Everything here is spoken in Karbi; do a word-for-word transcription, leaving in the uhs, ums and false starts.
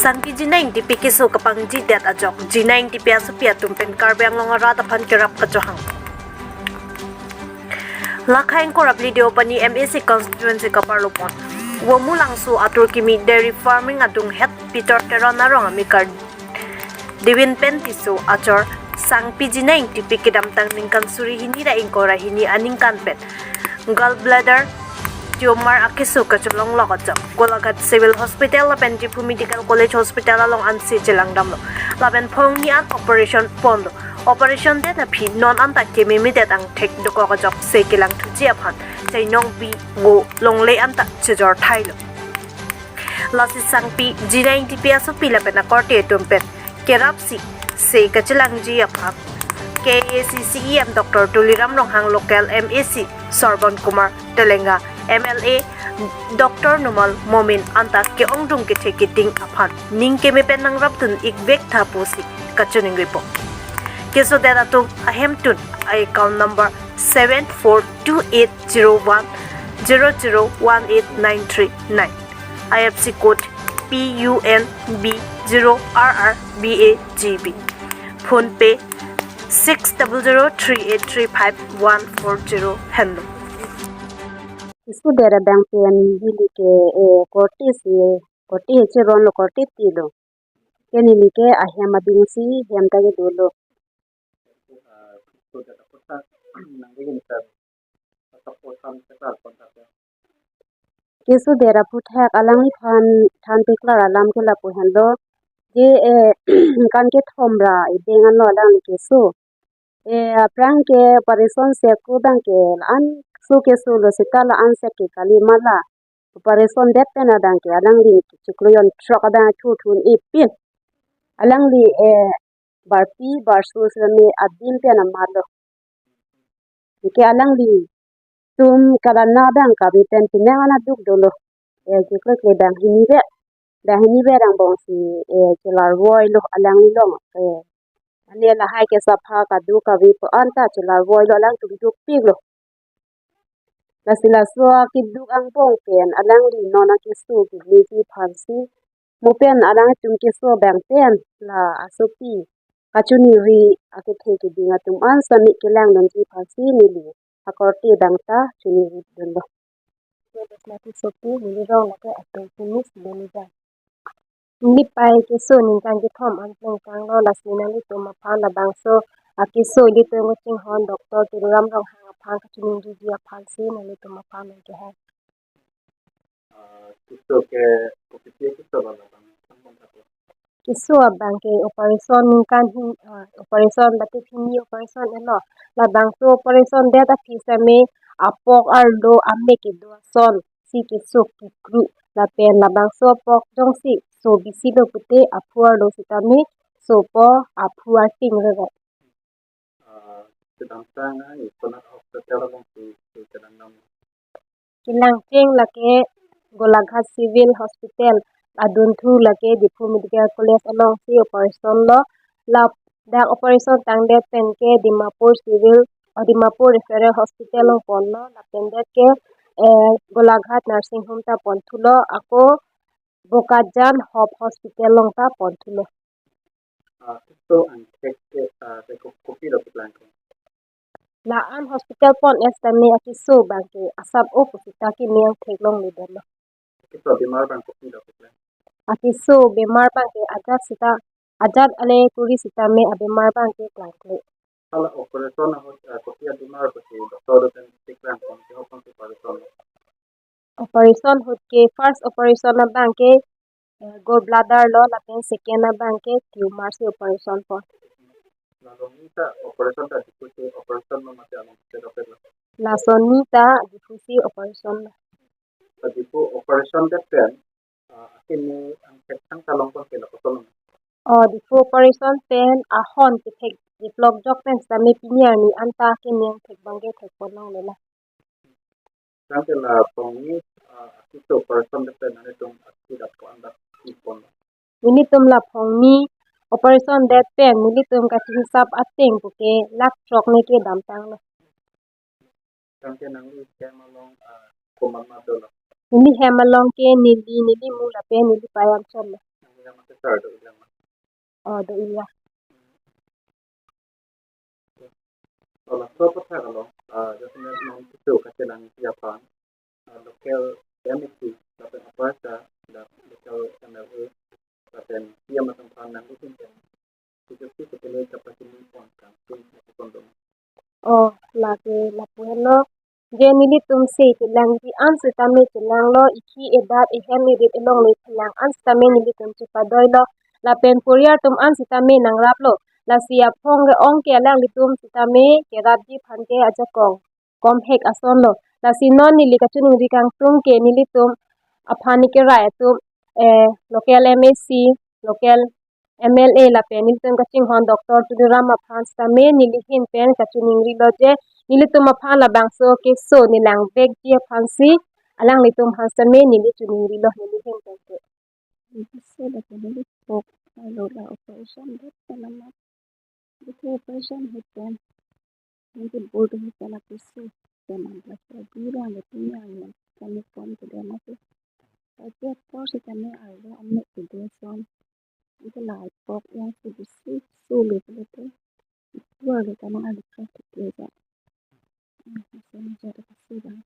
Sangpi Jina Ingtipi keso kapangjidet ajok Jina Ingtipi asopi atum pen Karbi Anglong arat aphan kerap kachohang. Lakha ingkoi ra phli Deopani M A C constituency kaparlopon Womulangso atur kimi dairy farming adunghet Peter Teron arong amekar Dewin pen Tisso achor Sangpi Jina Ingtipi kedamtang ningkan suri hini ra ingkoi ra hini aningkan pen gallbladder tumor akeso kacholonglok ajok Golaghat Civil Hospital lapen Diphu Medical College Hospital along ansi chelangdamlo. Lapen phongni an operation ponlo. Operation det aphi non anta kememedet angthek dokok ajok se kelangthuji aphan chainong bi go longle anta chejor thailo. Lasi Sangpi Jina Ingtipi asopi lapen akorte atum pen kerapsi se kachelangji aphan K A A C C E M Doctor Tuliram Ronghang, local M A C Sarbon Kumar Telenga, M L A Doctor Numal Momin anta ke-ongdung kethe keding aphan ning keme pen nangrapdun ikvek tha pusi kachiningripo. Kesodet atum ahemtun a-account number seven four two eight zero one zero zero one eight nine three nine. I F S C code P U N B zero R R B A G B. PhonePe six double zero three eight three five one four zero henlo. Kesodet abang pen neli ke, eh, korte si, korte he cheronlo, korte tilo. Ke neli ke ahem abang si hem ta kedolo. Kesodet aphuthak alangliphan than paklar alam ke lapu henlo. Je, eh, ningkan kethom ra ebeng anlo alangli keso. Eh, aphrang ke operation si ako abang ke la-an so keso lo seta la-an si ke kali ma la. Operation det pen abang ke alangli chiklo jon throk abang thu thun ipin. Alangli, eh, barpi barso seme adim pen amatlo. Anke alanglitum kalana abang kave pen penang ana duk dolo. Eh, chiklo kle bang hini ve. Bang hini ve rang bong si, eh, chelarvoilo alanglilong. Eh, ane lahai ke sapha kado kave pu anta chelarvoilo alangtum dukpiklo. Lasi laso akeduk angbong pen alangli non akeso kemeji aphansi mo pen alangtum keso abang pen la asopi kachiningri akethe keding atum an sami kelangdunji aphansi neli akorte abang ta chiningripdunlo. Neli rong lake Atungpi Miss Benija. Neli pai keso ningkan kethom an plengkanglo, lasi nanglitum aphan labangso akeso ilitum kachinghon Doctor Tuliram Ronghang aphan kachiningriji aphansi nanglitum aphan nangkehang. Ah, keso ke kopisi keso lo labang sambon kapo. Keso abang ke operation ningkan hin, ah, operation bate hini operation elo. Labangso operation det aphi seme apok arlo amek kedo ason si keso kekru lapen labangso apok jongsi so bisilo pute aphu arlo sitame sopo aphu arting rere. Ah, kedamtang ai konat hospital alongsi, si kedamtang. Kelangcheng lake Golaghat Civil Hospital, adunthu lake Diphu Medical College alongsi operation lo. Ladak operation tangdet pen ke Dimapur Civil, oh, Dimapur Referral Hospital along ponlo. Lapen det ke, eh, Golaghat Nursing Home ta ponthulo. Ako Bokajan Hope Hospital along ta ponthulo. Ah, keso angthek ke, ah, ke ko-, kopilo keplangklo? La-an hospital pon-et sitame akeso abang ke asap-o pusita keme angthek longledetlo. Keso bemar abang kopilo keplangklo? Akeso bemar abang ke ajat sita, ajat ale kuri sitame abemar abang ke klangkle. Hala operation ahut, ah, kopi abemar pusi doctor atum keplangklo, kehokpon operation? Operation ahut ke first operation abang ke, eh, gallbladder lo, lapen second abang ke tumor si operation pon. Lasonni ta operation ta Diphu si operation lo mate along si operation lo? Lasonni ta Diphu si operation lo. Ta Diphu operation det pen, ah, akimi angthek thangta longpon ke lapuson lo? Oh, Diphu operation pen ahon kethek deplok jok pen sitame pini arni anta akimi angthek abang ke thekpon longlelang. Tangte la phongni, ah, akeso operation det pen nanglitum akeso dak ko-an dak ipon? Nelitum la phongni operation det pen nelitum kachihisap ateng puke lakh throk ne kedamtanglo. Tangte nangli hem along, ah, komat komat dolo? Neli hem along ke neli, neli mu lapen neli pei anchot lo. Yang masih sar do yang. Oh, do iya. Kalau so pathak along, ah, jasemet non kecho kachelangji aphan, ah, local M A C, lapen aparsa, la local M L A, lapen P M aphan nangkutun pen, kecho si kepele kapachini pon kangtung kondom. Oh, lake lapu henlo. Je nelitum si chelangji an sitame chelanglo, ikhi edat ehem erit elong le chelang an sitame nelitum chepadoilo. Lapen poriyal atum an sitame nangraplo. Lasi aphong ke-ong ke alanglitum sitame kerapji aphan ke ajakong komhek asonlo. Lasi non neli kachiningri kangtung ke nelitum aphan ni kerai atum, eh, local M A C, local M L A lapen nelitum kachinghon Doctor Tuliram aphan sitame neli ahin pen kachiningrilo je nelitum aphan labangso keso nelang vekji aphansi alanglitum aphan sitame neli chiningrilo neli ahin pen ke. Bisa da kene pok alo la operation det pen amat. Itu operation het pen. Nanti bodo het pen apisu. Pen amat la sa bira le punya yang kami pon ke dia masih. Tapi apa sih kami alo amat ke dia son. Itu la pok yang si bisi sulu ke dia. Itu alo kami alo ke dia. Masih jadi kasih bang.